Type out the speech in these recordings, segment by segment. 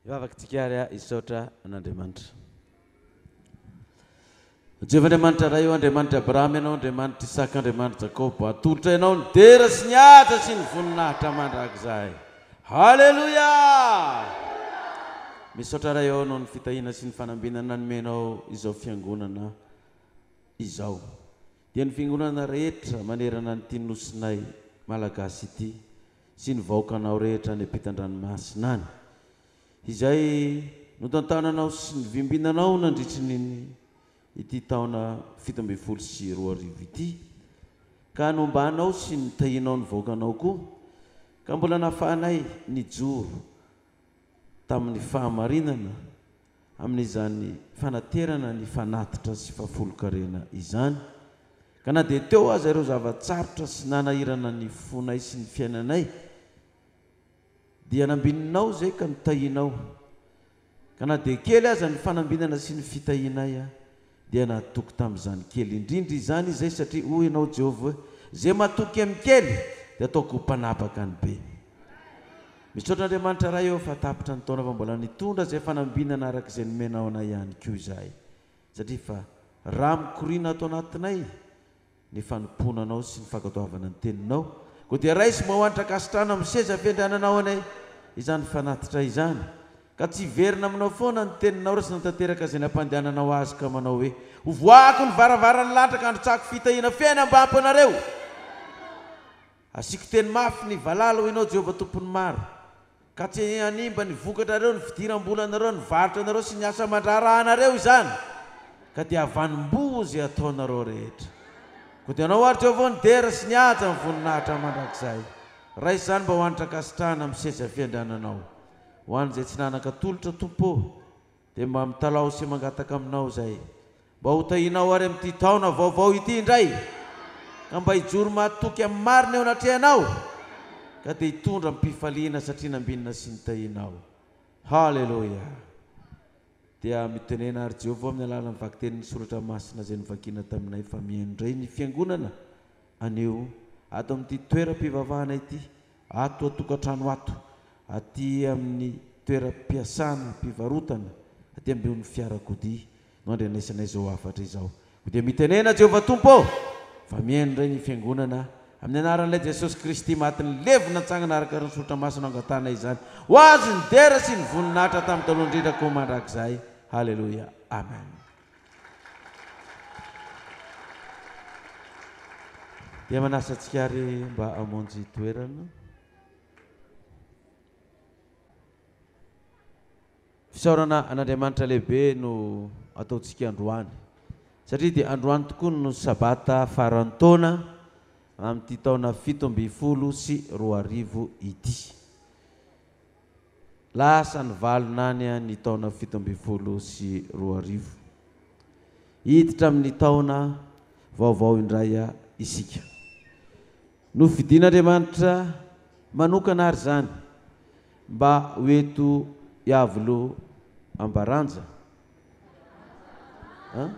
Hivavaka isika ary hisaotra an'Andriamanitra. Jehovah Andriamanitra Ray ô, Andriamanitr'i Abrahama Ianao, Andriamanitr'i Isaka, Andriamanitr'i Jakoba, atolotra Ianao ny dera sy ny haja sy ny voninahitra mandrakizay. Haleloia! Misaotra Ray ô noho ny fitahiana sy ny fanambinana nomenao izao fiangonana izao. Dia ny fiangonana rehetra manerana an'ity nosinay Malagasy ity sy ny vahoakanao rehetra any ampitan-dranomasina any, izay notantananao sy nivimbinanao nandritry ny ity taona 2017 ity, ka nombanao sy nitahianao ny vahoakanao koa, ka mbola nafahanay nijoro tamin'ny fahamarinana amin'izany fanaterana ny fanatitra sy fahafolonkarena izany, ka na dia teo aza ireo zava-tsarotra sy nanahirana ny fonay sy ny fiainanay, dia nambininao izay ka notahianao, ka na dia kely aza ny fanambinana sy ny fitahianay, dia natoky tamin'izany kely indrindra izany izay, satria hoy Ianao Jehovah hoe, Izay matoky amin'ny kely, dia ataoko ho mpanapaka ny be. Misaotra Andriamanitra Ray ô fa tapitra ny taona fa mbola nitondra izay fanambinana araka izay nomenao anay ihany koa izahay, satria fa rà mikoriana ato anatinay ny fanompoana Anao sy ny fankatoavana ny Teninao, koa dia raiso mba ho hanitra ankasitrahana amin'ny seza fiandriananao anay izany fanatitra izany, ka tsy hiverina aminao foana ny Teninao raha tsy natanteraka izay nampandehananao azy ka manao hoe, Hovoahako ny varavaran'ny lanitra ka handrotsahako fitahiana feno mba hampy anareo. Asiako teny mafy ny valala, hoy Ianao Jehovah Tompon'ny maro, ka tsy hanimba ny vokatrareo, ny fidiram-bolanareo, ny varotranareo sy ny asa aman-draharahanareo izany, ka dia havanim-boho izay ataonareo rehetra. Koa dia Anao àry Jehovah ny dera sy ny haja, ny voninahitra mandrakizay. Raiso izany mba ho hanitra ankasitrahana amin'ny seza fiandriananao. Ho an'izay tsy nanan-katolotra, Tompo ô, Dia mba mitalaho sy mangataka aminao izay mba ho tahianao ary amin'ity taona vaovao ity indray ka mba hijoro mahatoky amin'ny marina eo anatrehanao ka dia hitondra amim-pifaliana satria nambinina sy nitahianao. Haleloia! Dia mitenena ary Jehovah amin'ny alalan'ny vakitenin'ny soratra masina izay novakiana taminay fa mihaino indray ny fiangonana anio ato amin'ity toeram-pivavahana ity Ato an-tokantrano ato, aty amin'ny toeram-piasana, mpivarotana, aty ambonin'ny fiarakodia no andrenesanay izao hafatra izao. Koa dia mitenena Jehovah Tompo ô, fa mihaino indray ny Fiangonana, amin'ny anaran'ilay Jesosy Kristy maty nilevina nitsangana araka ny Soratra Masina no angatahanay izany. Ho Azy ny dera sy ny voninahitra tamin'ny taloha indrindra koa mandrakizay. Haleloia. Amen. Dia manasa antsika ary mba hamonjy toerana. Fisaorana an'Andriamanitra lehibe no ataontsika androany. Satria dia androany tokoa no sabata faran'ny taona amin'ity taona 2017 ity. Lasa nivalona any ny taona 2017. Hiditra amin'ny taona vaovao indray isika. Nofidin'Andriamanitra manokana ary izany mba ho eto Iavoloha Ambaranja. An?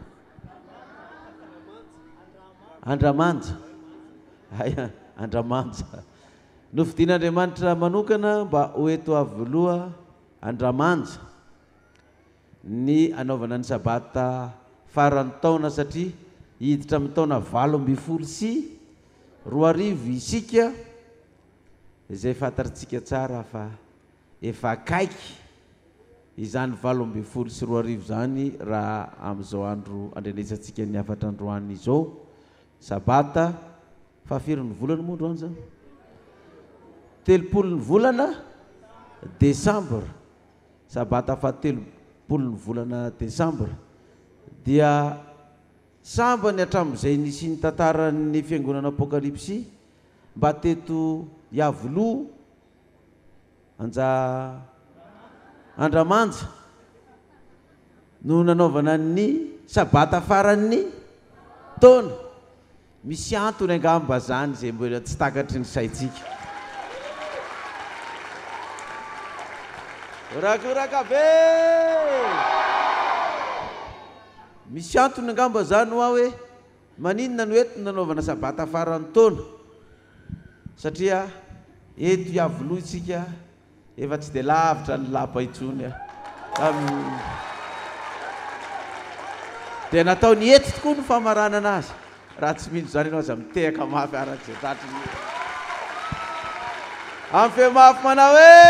Andramanja. Hay, Andramanja. Nofidin'Andriamanitra manokana mba ho eto Iavoloha Andramanja ny hanaovana ny Sabata faran'ny taona satria hiditra amin'ny taona 2018 isika izay fantatritsika tsara fa Efa akaiky izany 2018 izany raha amin'izao andro andrenesantsika ny hafatra androany izao, Sabata, fahafiry ny volana moa androany izany? 30 ny volana desambra, Sabata faha-30 ny volana desambra dia sambany hatramin'izay nisian'ny tantaran'ny Fiangonana Apokalypsy mba teto Iavoloha Anja Andramanja no nanaovana ny sabata faran'ny taona. Misy antony angamba zany izay mbola tsy takatry ny saintsika. Horakoraka be! Misy antony angamba zany hoa hoe maninona no eto no nanaovana sabata faran'ny taona. Satria eto Iavoloha isika Efa tsy dia lavitra ny lapa intsony aho. Tamin'ny Dia nataony eto tokoa ny famaranana azy. Raha tsy mino izany ianao aza mitehaka mafy araka izay tratry ny hery. Amin'ny feo mafy manao hoe.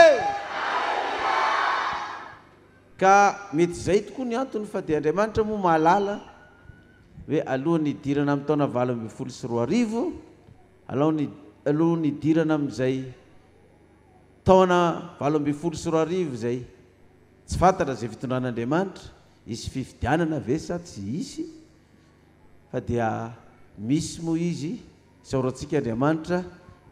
Ka mety izay tokoa ny antony fa dia Andriamanitra moa mahalala hoe alohan'ny hidirana amin'ny taona 2018, alohan'ny hidirana amin'izay Taona 2018 izay, tsy fantatra izay fitondran'Andriamanitra, hisy fifidianana ve sa tsy hisy, fa dia misy moa izy, isaorantsika Andriamanitra,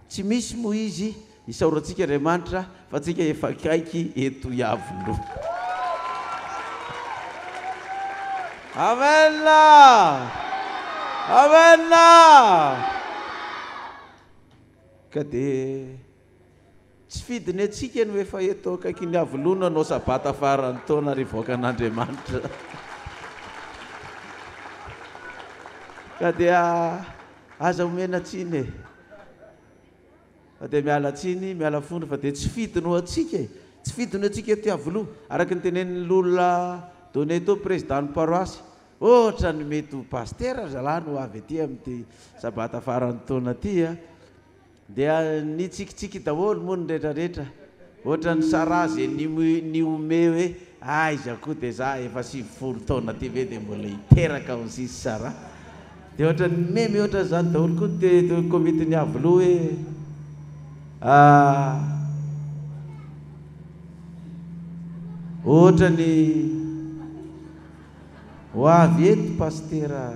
tsy misy moa izy, isaorantsika Andriamanitra fa tsika efa akaiky eto Iavoloha. Amen! Amen! Ka dia. Tsy fidiny antsika no efa eto akaikin'ny Iavoloha no hanao sabata faran'ny taona ry vahoakan'Andriamanitra. Ka dia aza omena tsiny e. Fa dia miala tsiny, miala fondro fa dia tsy fidiny ho antsika e. Tsy fidiny ho antsika eto Iavoloha. Araka ny tenenin'ny Loholona Doneto, président-n'ny paroasy, ohatra ny mety ho pasitera ry zalahy no ho avy aty amin'ity sabata faran'ny taona ity a. Dia nitsikitsiky daholo moa ny retraretra, ohatran'i Sarah ze nihomehy hoe aiza koa dia za efa 90 taona ty ve dia mbola hiteraka hozy izy Sarah. Dia ohatran'ny meme ohatran'izany daholo koa ny teto komitin'ny Iavoloha hoe ah ohatran'ny ho avy eto pasitera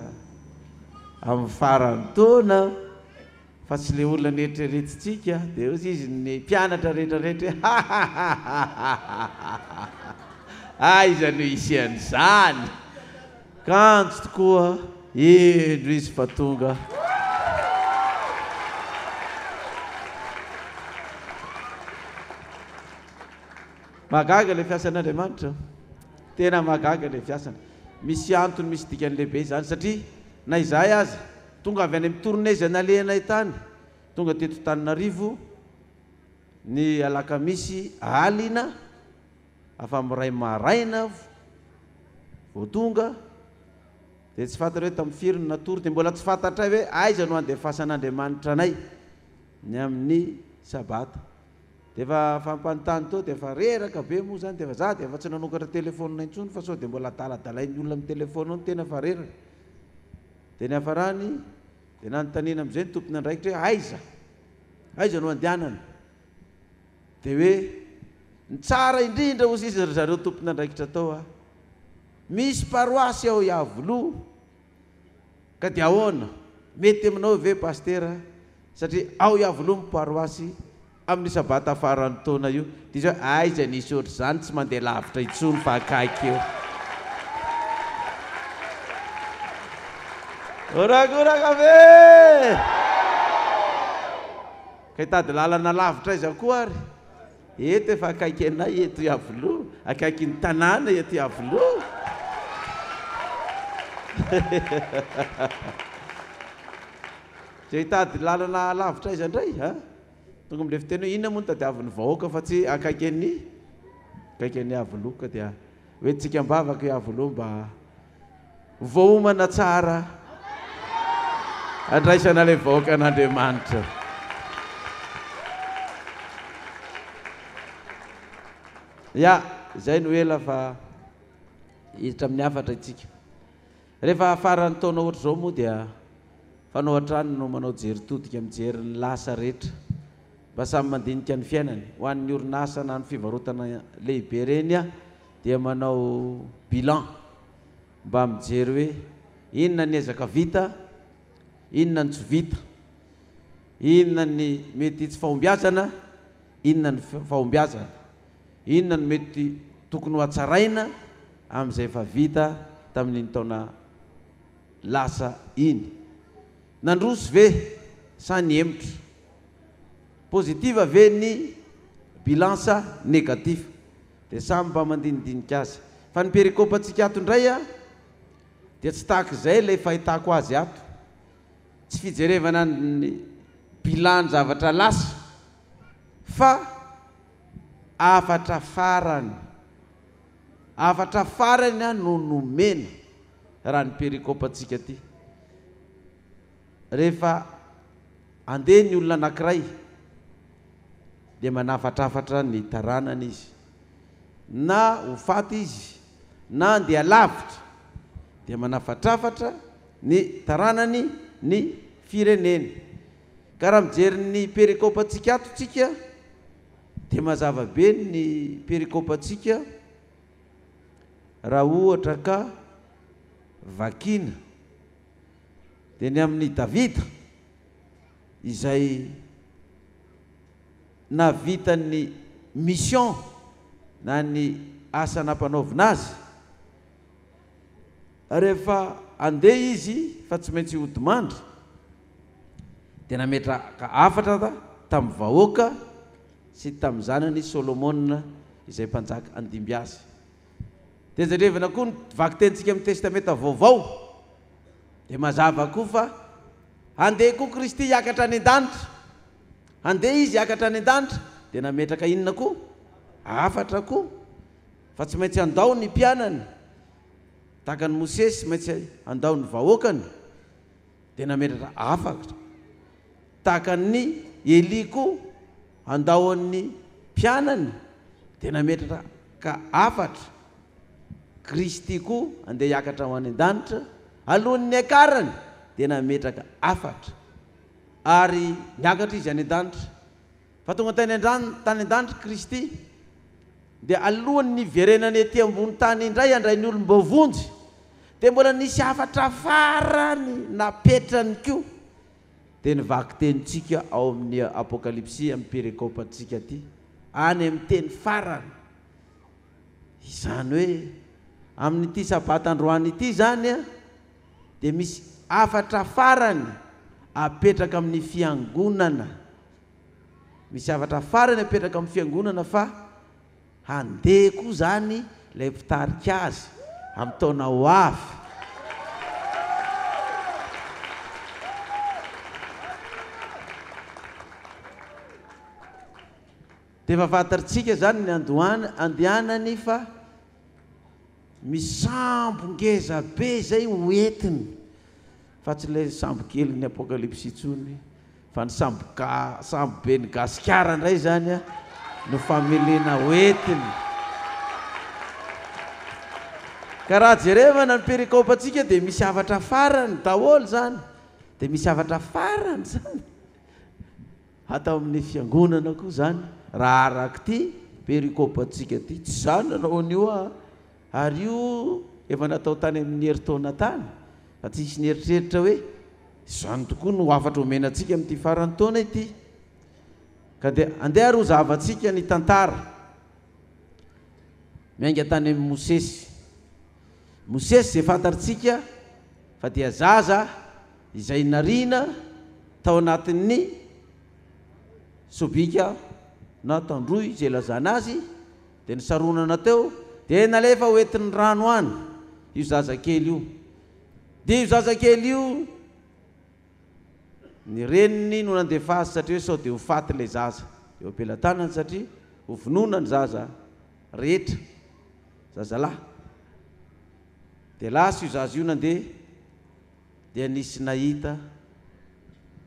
amin'ny faran'ny taona. Fa tsy le olona neritreretintsika, dia hozy izy ny mpianatra rehetra rehetra hoe hahahahahahahaha aiza no hisian'izany? Kanjo tokoa indro izy fa tonga. Mahagaga ilay fiasan'Andriamanitra, tena mahagaga ilay fiasany. Misy antony misy dikany lehibe izany satria na izahay aza Tonga avy any amin'ny tournée izay nalehanay tany, tonga teto Antananarivo ny alakamisy alina, afa-miray maraina vao tonga, dia tsy fantatra hoe tamin'ny firy no natory, dia mbola tsy fantatray hoe aiza no handefasan'Andriamanitra anay ny amin'ny sabata. Dia efa fampanontany teo dia efa reraka be moa izany, dia efa za dia efa tsy nanokatra telefaonina intsony fa sao dia mbola adaladalain'ny olona amin'ny telefaonina ao ny tena fa reraka. Dia niafarany dia nanontaniana amin'izay ny tompon'andraikitra hoe aiza? Aiza no andehanana? Dia hoe ny tsara indrindra hozy izy ry zareo tompon'andraikitra tao a! Misy paroasy ao Iavoloha ka dia ahoana? Mety aminao ve Pasitera? Satria ao Iavoloha ny paroasy Amin'ny sabata faran'ny taona io dia izy hoe aiza nisy ohatr'izany tsy mandeha lavitra intsony fa akaiky eo. Horakoraka ve? Ka hitady lalana lavitra aiza koa ary? Eto efa akaiky anay eto Iavoloha, akaikin'ny tanàna eto Iavoloha. Dia hitady lalana lavitra aiza indray a? Tonga amin'ilay fiteny hoe inona moa no tadiavin'ny vahoaka fa tsy akaiky an'ny akaiky an'ny Iavoloha ka dia hoentintsika am-bavaka Iavoloha mba voaomana tsara handraisana ilay vahoakan'Andriamanitra. Ya, izay no ela fa hiditra amin'ny hafatra isika. Rehefa faran'ny taona ohatr'izao moa dia fanao hatrany no manao jery todika mijery ny lasa rehetra mba samy mandinika ny fiainany. Ho an'ny orinasa na ny fivarotana lehibe ireny dia manao bilan mba mijery hoe inona ny ezaka vita, inona ny tsy vita, inona ny mety tsy fahombiazana, inona ny fahombiazana. Inona no mety tokony ho hatsaraina amin'izay efa vita tamin'iny taona lasa iny? Nandroso ve sa nihemotra? Positive ve ny bilan sa négatif? Dia samy mba mandinidinika azy. Fa ny perikopantsika ato indray dia tsy tahaka izay ilay fahitako azy ato. Tsy fijerevana ny bilan ny zavatra lasa fa. Hafatra farany. Hafatra farany no nomena raha ny perikopantsika ity. Rehefa handeha ny olona anankiray dia manafatrafatra ny taranany izy. Na ho faty izy na handeha lavitra dia manafatrafatra ny taranany ny fireneny. Ka raha mijery ny perikopantsika ato tsika dia mazava be ny perikopantsika raha ohatra ka vakiana. Dia ny amin'i Davida izay nahavita ny mission na ny asa nampanaovina azy, rehefa handeha izy fa tsy maintsy hodimandry dia nametraka hafatra tamin'ny vahoaka sy tamin'ny zanany Solomona izay mpanjaka handimby azy. Dia jerevina koa ny vakitenintsika amin'ny Testamenta Vaovao dia mazava koa fa handeha koa Kristy hiakatra any an-danitra. Handeha Izy hiakatra any an-danitra dia nametraka inona koa? Hafatra koa fa tsy maintsy handao ny mpianany tahaka an'i Mosesy maintsy handao ny vahoakany dia nametraka hafatra tahaka an'i Elia koa handao an'ny mpianany dia nametraka hafatra Kristy koa handeha hiakatra ho any an-danitra alohan'ny niakarany dia nametraka hafatra ary niakatra izy any an-danitra fa tonga tany an-drano tany an-danitra Kristy dia alohan'ny niverenany ety ambony tany indray handray ny olom-boavonjy dia mbola nisy hafatra farany napetrany koa dia ny vakitenintsika ao amin'ny Apokalypsy amin'ny perikopantsika aty any amin'ny teny farany. Izany hoe amin'ity sabata androany ity izany dia misy hafatra farany apetraka amin'ny fiangonana. Misy hafatra farany apetraka amin'ny fiangonana fa handeha koa izany ilay mpitarika azy amin'ny taona ho avy. Dia efa fantatrtsika izany ny andohany andehanany fa misy sambo ngeza be izay ho entiny fa tsy ilay sambo kelin'ny Apokalypsy intsony fa ny sambo ga sambo ben'i Gasikara indray izany no familiana ho entiny. Ka raha jerevana ny perikopantsika dia misy hafatra farany daholo izany, dia misy hafatra farany izany. Hatao amin'ny fiangonana koa izany raha arak'ity perikopantsika ity. Tsy izaho nanao an'io aho ary io efa natao tany amin'ny herintaona tany fa tsy nisy nieritreritra hoe izany tokoa no hafatra omena antsika amin'ity faran'ny taona ity. Ka dia andeha ary hozahavantsika ny tantara miainga tany amin'i Mosesy. Mosesy izay fantatrtsika fa dia zaza izay nariana tao anatin'ny sobika na tandroy izay ilazana azy dia nisaronana teo dia nalefa ho entin'ny rano any io zazakely io. Dia io zazakely io ny reniny no nandefa azy satria hoe sao dia ho faty ilay zaza eo am-pelatanany satria ho vonoina ny zaza rehetra zazalahy. Dia lasa io zaza io nandeha dia nisy nahita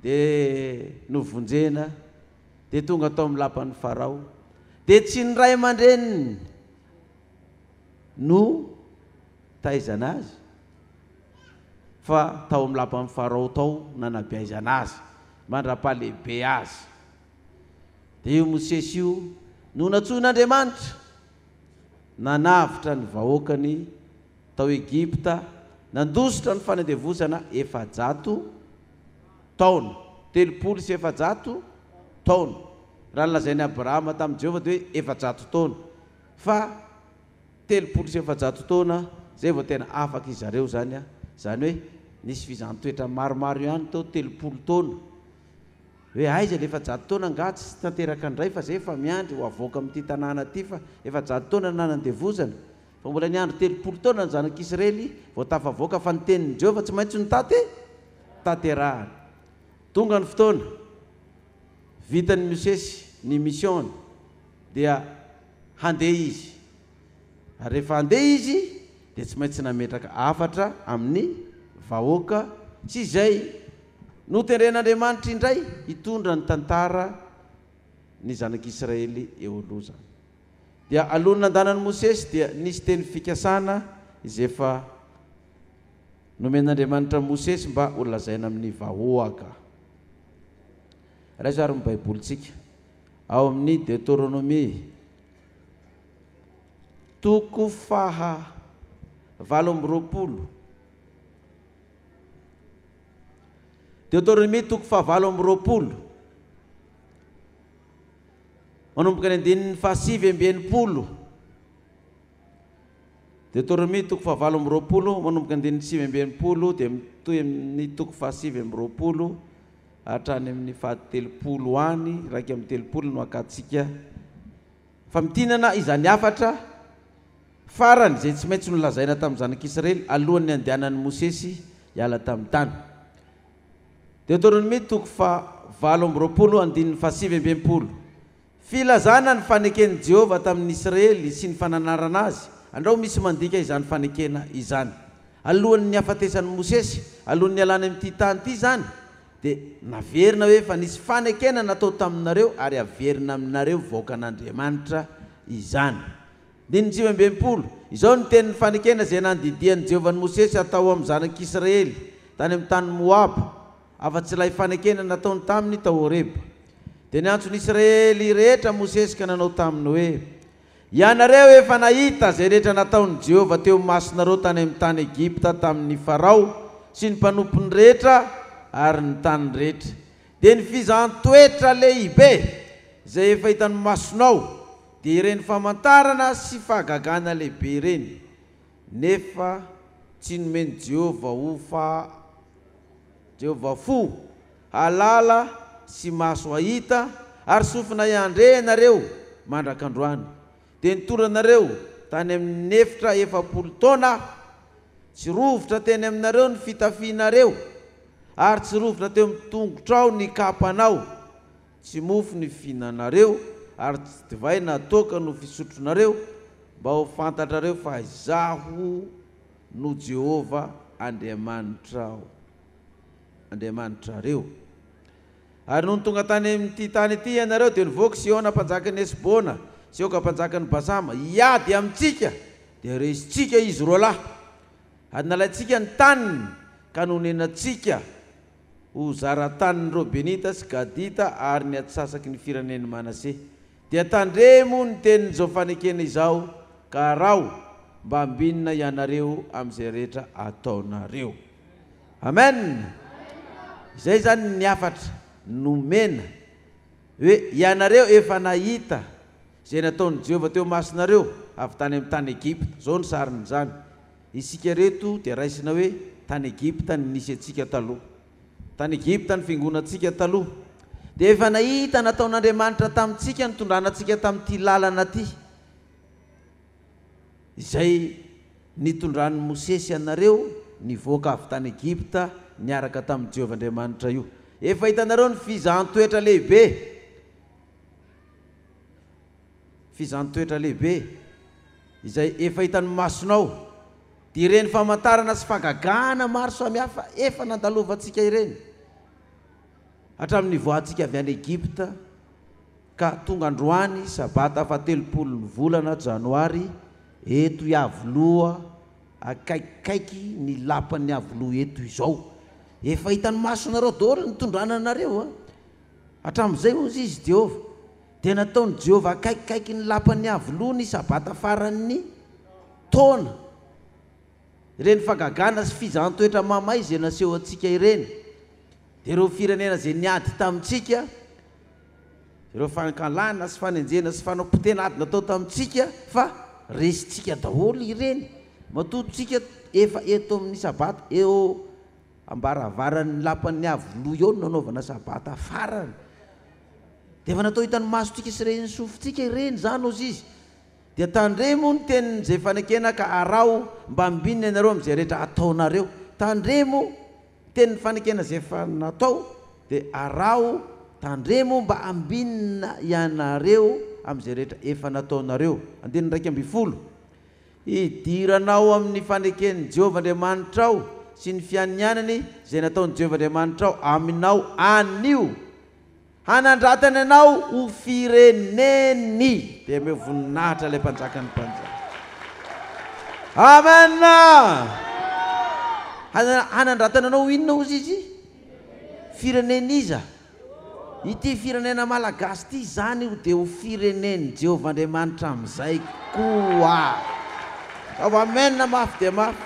dia novonjena dia tonga tao amin'ny lapan'i Farao. Dia tsy ny ray aman-dreniny no taizana azy fa tao amin'ny lapan'i Farao tao nanabeazana azy mandra-pahalehibe azy. Dia io Mosesy io no nantsoin'Andriamanitra nanavotra ny vahoakany tao Egypta nandositra ny fanandevozana 400 taona, 430 taona. Raha ny lazain'i Abrahama tamin'i Jehovah dia hoe 400 taona, fa 430 taona izay vao tena afaka izareo izany, izany hoe nisy fizahan-toetra maromaro ihany tao 30 taona. Hoe aiza le 400 taona angaha tsy tanteraka indray fa zay efa miandry ho avoaka amin'ity tanàna ity fa 400 taona nanandevozana fa mbola niandry 30 taona ny zanak'Israely vao tafavoaka fa ny tenin'i Jehovah tsy maintsy notate tanterahana. Tonga ny fotoana, vitan'i Mosesy ny mission-ny dia. Handeha izy. Ary rehefa handeha izy dia tsy maintsy nametraka hafatra amin'ny vahoaka sy izay notendren'Andriamanitra indray hitondra ny tantara ny zanak'Israely eo aloha izany. Dia alohan'ny nandanan'i Mosesy dia nisy teny fikasana izay efa nomen'Andriamanitra an'i Mosesy mba holazaina amin'ny vahoaka. Raiso ary ny Baibolintsika ao amin'ny Deoteronomia toko faha 28. Deoteronomia toko faha 28. Manomboka ny andininy faha 69. Deoteronomia toko faha 28 manomboka andininy 69 dia mitohy amin'ny toko faha 29 hatrany amin'ny faha 30 any, 31 no hakantsika famintinana izany hafatra farany izay tsy maintsy nolazaina tamin'ny zanak'Israely alohan'ny handehanan'i Mosesy hiala tamin'ny tany. Deoteronomia toko faha 28 andininy faha 69. Filazana ny faneken'i Jehovah tamin'ny Israely sy ny fananarana azy, andrao misy mandika izany fanekena izany. Alohan'ny hahafatesan'i Mosesy, alohan'ny hialany amin'ity tany ity izany, dia naverina hoe fa nisy fanekena natao taminareo ary haverina aminareo vahoakan'Andriamanitra izany. Andininy 69, Izao ny tenin'ny fanekena izay nandidian'i Jehovah an'i Mosesy hatao amin'ny zanak'Israely tany amin'ny tany Moaba, afa-tsy ilay fanekena nataony taminy tao Horeba. Dia niantso ny Israely rehetra Mosesy ka nanao taminy hoe, Ianareo efa nahita izay rehetra nataon'i Jehovah teo imasonareo tany amin'ny tany Egypta tamin'i Farao sy ny mpanompony rehetra ary ny tany rehetra. Dia ny fizahan-toetra lehibe izay efa hitan'ny masonao, dia ireny famantarana sy fahagagana lehibe ireny, nefa tsy nomen'i Jehovah ho fa Jehovah fo hahalala sy maso hahita ary sofina hiandre ianareo mandraka androany. Dia nitondra anareo tany amin'ny efitra 40 taona Aho. Tsy rovitra teny aminareo ny fitafianareo, ary tsy rovitra teo amin'ny tongotrao ny kapanao. Tsy mofo ny fihinanareo, ary tsy divay na toaka no fisotronareo, mba ho fantatrareo fa Izaho no Jehovah Andriamanitrao, Andriamanitrareo. Ary nony tonga tany amin'ity tany ity ianareo, dia nivoaka i Sihona mpanjakan'i Hesbona sy Oga mpanjakan'i Basama hiady amintsika, dia resintsika izy roalahy. Ary nalaintsika ny taniny ka nonenantsika ho zara-tanin'ny Robenita sy Gadita ary ny antsasaky ny firenen'i Manase. Dia tandremo ny tenin'izao fanekena izao ka araho mba hambinina ianareo amin'izay rehetra ataonareo. Amen! Izay izany ny hafatra nomena hoe ianareo efa nahita izay nataon'i Jehovah teo imasonareo avy tany amin'ny tany Egypta. Izao ny sarin'izany. Isika ireto dia raisina hoe tany Egypta ny nisy antsika taloha. Tany Egypta ny fiangonantsika taloha. Dia efa nahita nataon'Andriamanitra tamintsika nitondrana antsika tamin'ity lalana ity, izay nitondran'i Mosesy anareo nivoaka avy tany Egypta niaraka tamin'i Jehovah Andriamanitra io. Efa hitanareo ny fizahan-toetra lehibe. Fizahan-toetra lehibe izay efa hitan'ny masonao, dia ireny famantarana sy fahagagana maro samihafa efa nandalovantsika ireny, hatramin'ny nivoahantsika avy any Egypta ka tonga androany sabata fahatelopolon'ny volana janoary eto Iavoloha akaikikaiky ny lapan'ny Iavoloha eto izao. Efa hitan'ny masonareo daholo ny nitondrana anareo a! Hatramin'izay hozy izy Jehovah. Dia nataon'i Jehovah akaikikaiky ny lapan'ny Iavoloha ny Sabata faran'ny taona. Ireny fahagagana sy fizahan-toetra mamay izay naseho antsika ireny, dia ireo firenena izay niady tamintsika, ireo fankahalana sy fanenjehana sy fanapotehana ady natao tamintsika, fa resintsika daholo ireny. Matoa tsika efa eto amin'ny Sabata, eo ambaravaran'ny lapan'ny Iavoloha eo no nanaovana Sabata farany. Dia efa natao hitan'ny masontsika sy ren'ny sofintsika ireny izany, hozy izy. Dia tandremo ny tenin'izay fanekena ka araho mba hambinina ianareo amin'izay rehetra ataonareo. Tandremo ny tenin'ny fanekena izay efa natao, dia araho, tandremo mba hambinina ianareo amin'izay rehetra efa nataonareo. Andininy 11. Hidiranao amin'ny faneken'i Jehovah Andriamanitrao sy ny fianianany izay nataon'i Jehovah Andriamanitrao aminao anio, hanandratany anao ho fireneny. Dia omeo voninahitra ilay Mpanjakan'ny mpanjaka. Amen! Hanandratany anao ho inona hozy izy? Firenen'iza? Ity firenena malagasy ity izany io dia ho firenen'i Jehovah Andriamanitra amin'izay koa. Ataovy amen mafy dia mafy.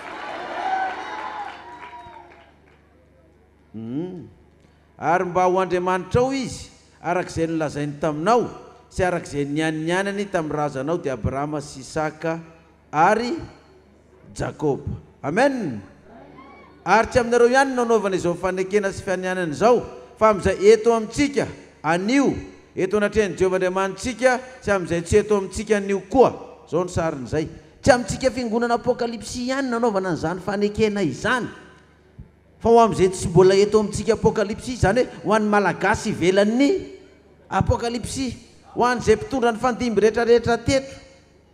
Hum. Ary mba ho Andriamanitrao Izy, araka izay nolazainy taminao, sy araka izay nianianany tamin'ny razanao, dia Abrahama sy Isaka ary Jakoba. Amen! Ary tsy aminareo ihany no anaovana izao fanekena sy fianianana izao, fa amin'izay eto amintsika anio, eto anatrehan'i Jehovah Andriamanitsika, sy amin'izay tsy eto amintsika anio koa. Izao ny sarin'izay. Tsy amintsika Fiangonana Apokalypsy ihany no anaovana an'izany fanekena izany, fa ho amin'izay tsy mbola eto amintsika Apokalypsy, izany hoe ho an'ny Malagasy ivelan'ny Apokalypsy, ho an'izay mpitondra ny fandimby rehetrarehetra teto.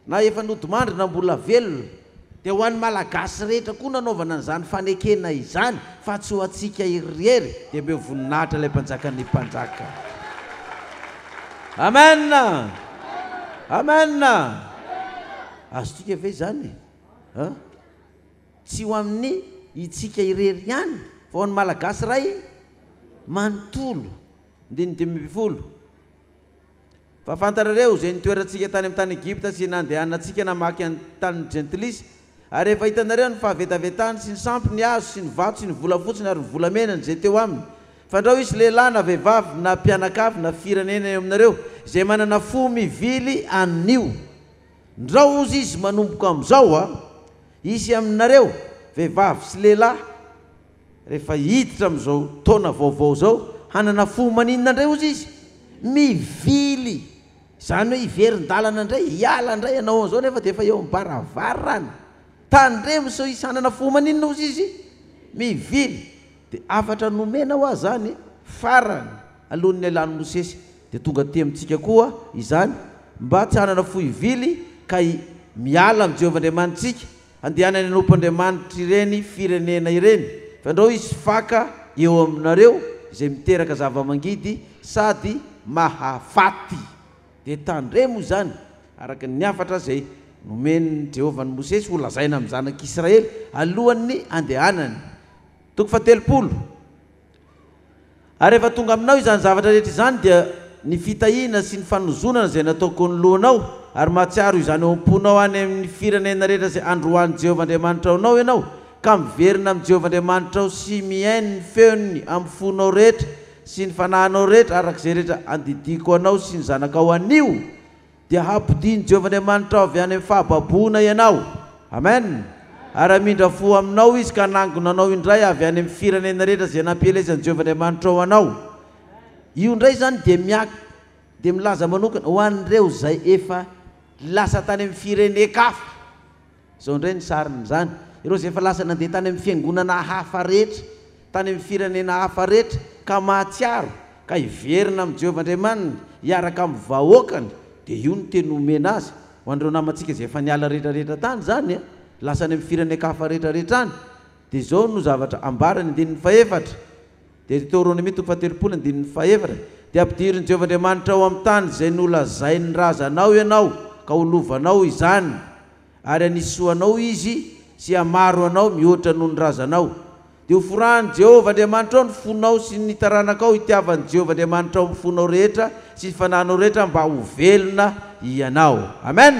Na efa nodimandry na mbola velona, dia ho an'ny Malagasy rehetra koa nanaovana an'izany fanekena izany fa tsy ho antsika irery, dia omeo voninahitra ilay Mpanjakan'ny mpanjaka. Amen! Amen! Azontsika ve izany? An? Tsy ho amin'ny itsika irery ihany fa ho an'ny Malagasy iray manontolo. Andininy 15. Fa fantarareo izay nitoerantsika tany amin'ny tany Egypta sy nandehanantsika namaky an'ny tanin'ny Jentilisa, ary efa hitanareo ny fahavetavetany sy ny sampy, ny hazo sy ny vato sy ny volafotsiny ary ny volamenany izay teo aminy. Fandrao hisy lehilahy na vehivavy na mpianakavy na firenena eo aminareo izay manana fo mivily anio. Ndrao hozy izy manomboka amin'izao a! Hisy aminareo, vehivavy sy lehilahy, Rehefa hiditra amin'izao taona vaovao izao, hanana fo maninona indray hozy izy? Mivily! Izany hoe hiverin-dalana indray, hiala indray ianao amin'izao nefa dia efa eo am-baravarana. Tandremo sao hisy hanana fo maninona hozy izy? Mivily! Dia hafatra nomena hoa izany farany alohan'ny nialan'i Mosesy. Dia tonga aty amintsika koa izany mba tsy hanana fo hivily ka miala amin'i Jehovah Andriamanitsika, Handehanany hanompo andriamanitr'ireny firenena ireny, fandrao hisy faka eo aminareo izay miteraka zava-mangidy sady mahafaty. Dia tandremo izany, araka ny hafatra izay nomen'i Jehovah an'i Mosesy holazaina amin'ny zanak'Israely alohan'ny handehanany. Toko fahatelopolo. Ary rehefa tonga aminao izany zavatra rehetra izany, dia ny fitahiana sy ny fanozonana izay nataoko ny lohanao, ary mahatsiaro izany ao am-ponao any amin'ny firenena rehetra izay androan'i Jehovah Andriamanitrao anao ianao, ka miverina amin'i Jehovah Andriamanitrao sy mihaino ny feony amin'ny fonao rehetra sy ny fanahinao rehetra araka izay rehetra andidiako anao sy ny zanakao anio, Dia hampodian'i Jehovah Andriamanitrao avy any amin'ny fahababoana ianao. Amen. Ary hamindra fo aminao Izy ka hanangona anao indray avy any amin'ny firenena rehetra izay nampielezan'i Jehovah Andriamanitrao anao. Io indray izany dia miak dia milaza manokana ho an'ireo izay efa lasa tany amin'ny firenen-kafa. Izao indray ny sarin'izany, ireo izay efa lasa nandeha tany amin'ny fiangonana hafa rehetra, tany amin'ny firenena hafa rehetra, ka mahatsiaro, ka hiverina amin'i Jehovah Andriamaniny, hiaraka amin'ny vahoakany, dia io no teny omena azy. Ho an'ireo namantsika izay efa niala rehetrarehetra tany izany, lasa any amin'ny firenen-kafa rehetrarehetra any, dia izao no zavatra ambarany, andininy fahefatra, Deoteronomia toko faha-30 andininy fahefatra, Dia ampidirin'i Jehovah Andriamanitrao amin'ny tany izay nolazain'ny razanao ianao, ka ho lovanao izany, ary hanisy soa anao Izy sy hamaro anao mihoatra noho ny razanao. Dia hoforahan'i Jehovah Andriamanitrao ny fonao sy ny taranakao hitiavan'i Jehovah Andriamanitrao amin'ny fonao rehetra sy ny fanahinao rehetra mba ho velona ianao. Amen!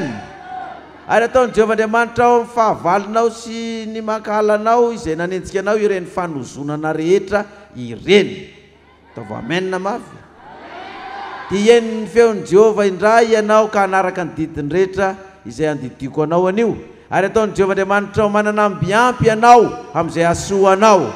Ary hataon'i Jehovah Andriamanitrao amin'ny fahavalonao sy ny mankahala anao izay nanenjika anao ireny fanozonana rehetra ireny. Ataovy amen mafy. Dia hihaino ny feon'i Jehovah indray ianao ka hanaraka ny didiny rehetra izay andidiako anao anio. Ary hataon'i Jehovah Andriamanitrao manana amby ampy ianao amin'izay hahasoa anao.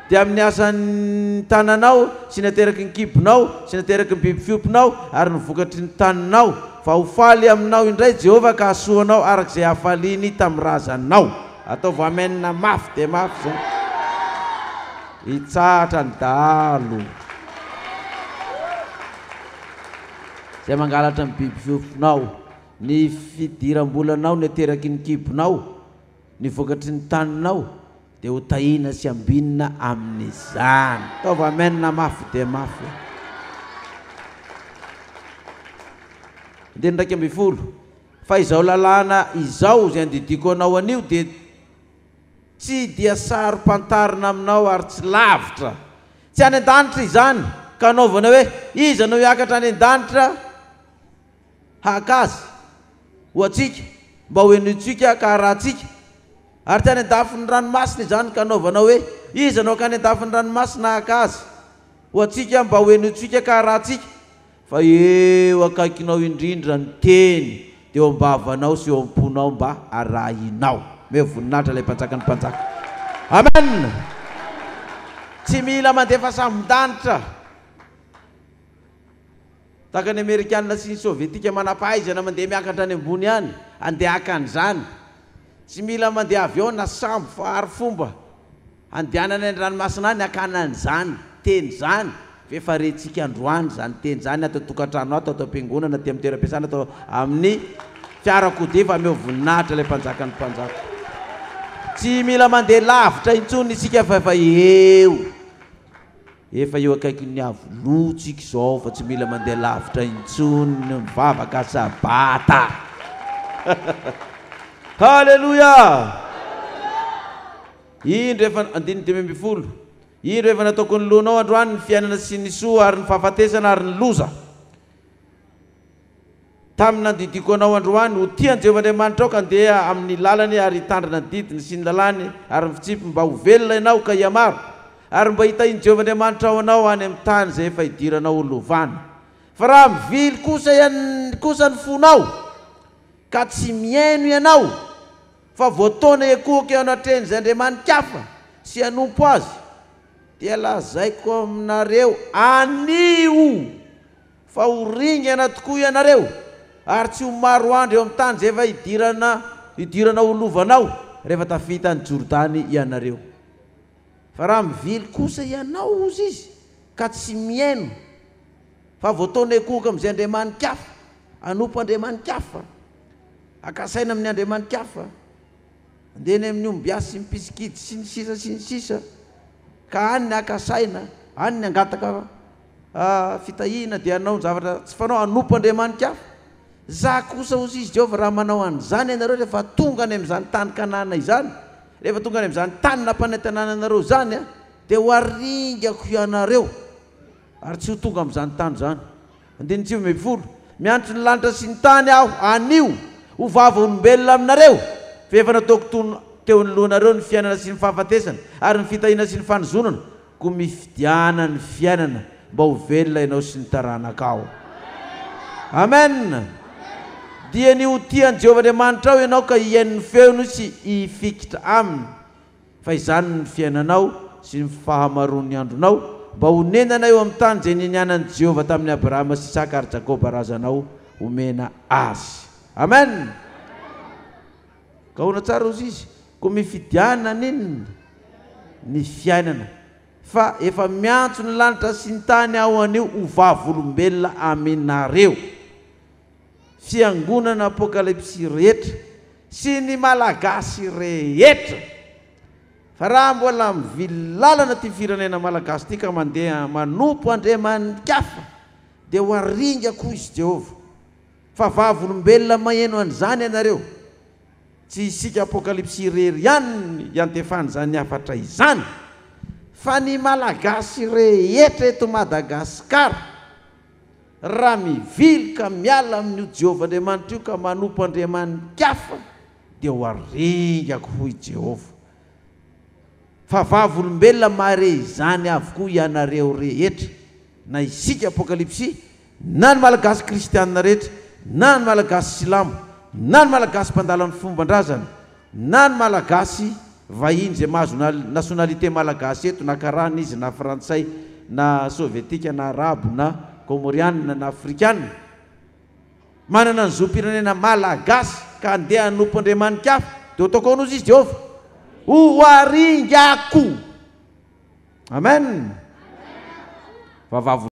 Dia amin'ny asan'ny tananao sy ny ateraky ny kibonao sy ny ateraky ny biby fiompinao ary ny vokatry ny taninao, fa ho faly aminao indray Jehovah ka hahasoa anao araka izay hafaliany tamin'ny razanao. Ataovy amen mafy dia mafy izany. Hitsahatra ny dahalo. Izay. izay mangalatra ny biby fiompinao, ny fidiram-bolanao, ny ateraky ny kibonao, ny vokatry ny taninao, dia ho tahiana sy ambinina amin'izany. Ataovy amen mafy dia mafy. Andininy 11, Fa izao lalàna izao izay andidiako anao anio dia tsy dia saro-pantarina aminao ary tsy lavitra. Tsy any an-danitra izany ka anaovana hoe, Iza no hiakatra any an-danitra haka azy ho antsika, mba ho henointsika ka harahantsika? Ary tsy any an-dafin'ny ranomasina izany ka anaovana hoe, Iza no hankany an-dafin'ny ranomasina haka azy ho antsika, mba ho henointsika ka harahantsika? Fa eo akaikinao indrindra ny teny, dia eo am-bavanao sy eo am-ponao mba arahinao. Omeo voninahitra ilay Mpanjakan'ny mpanjaka. Amen! Tsy mila mandefa sambon-danitra tahaka ny Amerikana sy ny Sovietika manam-pahaizana mandeha miakatra any ambony any, handeha haka an'izany. Tsy mila mandeha avion na sambo fa arifomba. Andehanana any an-dranomasina any hakana an'izany teny izany, fa efa rentsika androany izany teny izany ato an-tokantrano ato, ato am-piangonana, aty amin'ny toeram-piasana, ato amin'ny fiarakodia fa omeo voninahitra ilay Mpanjakan'ny mpanjaka. Tsy mila mandeha lavitra intsony isika fa efa eo. Efa eo akaikin'ny Iavoloha tsika izao fa tsy mila mandeha lavitra intsony ny mivavaka sabata. Haleloia! Indro efa, andininy 15, Indro efa nataoko ny lohanao androany ny fiainana sy ny soa ary ny fahafatesana ary ny loza. Tamin'ny nandidiako anao androany ho tia an'i Jehovah Andriamanitrao ka handeha amin'ny lalany ary hitandrina ny didiny sy ny lalàny ary ny fitsipiny mba ho velona ianao ka hihamaro, ary mba hitahian'i Jehovah Andriamanitrao anao any amin'ny tany izay efa hidiranao ho lovany. Fa raha mivily kosa kosa ny fonao ka tsy mihaino ianao, fa voataona hiekohoka eo anatrehan'izay andriamani-kafa sy hanompo azy, dia lazaiko aminareo anio, Fa ho ringana tokoa ianareo, ary tsy ho maro andro eo amin'ny tany izay efa hidirana hidirana ho lovanao, rehefa tafita an'i Jordany ianareo. Fa raha mivily kosa ianao, hozy izy, ka tsy mihaino, fa voataona hikohoka amin'izay andriamani-kafa, hanompo andriamani-kafa, haka saina amin'ny andriamani-kafa, Andeha any amin'ny ombiasy sy ny mpisikidy sy ny sisa sy ny sisa ka any ny haka saina, any ny hangataka fitahiana dia hanao ny zavatra tsy fanao, hanompo andriamani-kafa. Za kosa hozy izy Jehovah raha manao an'izany ianareo rehefa tonga any amin'izany tany Kanana izany, rehefa tonga any amin'izany tany nampanantenana anareo izany dia ho aringako ianareo ary tsy ho tonga amin'izany tany izany. Andininy 19, Miantso ny lanitra sy ny tany aho anio ho vavolombelona aminareo, fa efa nataoko teo anoloanareo ny fiainana sy ny fahafatesana, ary ny fitahiana sy ny fanozonana, koa mifidiana ny fiainana mba ho velona ianao sy ny taranakao. Amen! Dia ny ho tia an'i Jehovah Andriamanitrao ianao ka hihaino ny feony sy hifikitra aminy. Fa izany no fiainanao sy ny fahamaroan'ny andronao, mba honenana eo amin'ny tany izay nianianan'i Jehovah tamin'i Abrahama sy Isaka ary Jakoba razanao homena azy. Amen! Ka ahoana tsara hozy izy? Koa mifidiana n'inona? Ny fiainana. Fa efa miantso ny lanitra sy ny tany aho anio ho vavolombelona aminareo. Fiangonana Apokalypsy rehetra sy ny Malagasy rehetra fa raha mbola mivily lalana ity firenena Malagasy ity ka mandeha manompo andriamanikafa dia ho aringako hoy izy Jehovah fa vavolombelona maheno an'izany ianareo tsy isika Apokalypsy irery ihany no iantefan'izany hafatra izany fa ny Malagasy rehetra eto Madagasikara Raha mivily ka miala amin'io Jehovah Andriamanitra io ka manompo andriamani-kafa, dia ho aringako, hoy Jehovah. Fa vavolombelona mahare izany avokoa ianareo rehetra, na isika Apokalypsy, na ny Malagasy kristianina rehetra, na ny Malagasy silamo, na ny Malagasy mpandala ny fomban-drazana, Na ny Malagasy vahiny izay mahazo nationalité malagasy eto na karana izy na frantsay na sovietika na arabo na komorianina na afrikana manana ny zom-pirenena malagasy ka handeha hanompo andriamani-kafa dia ho ataoko ahoana ozy izy Jehovah? Ho aringako! Amen! Fa vavolombelona.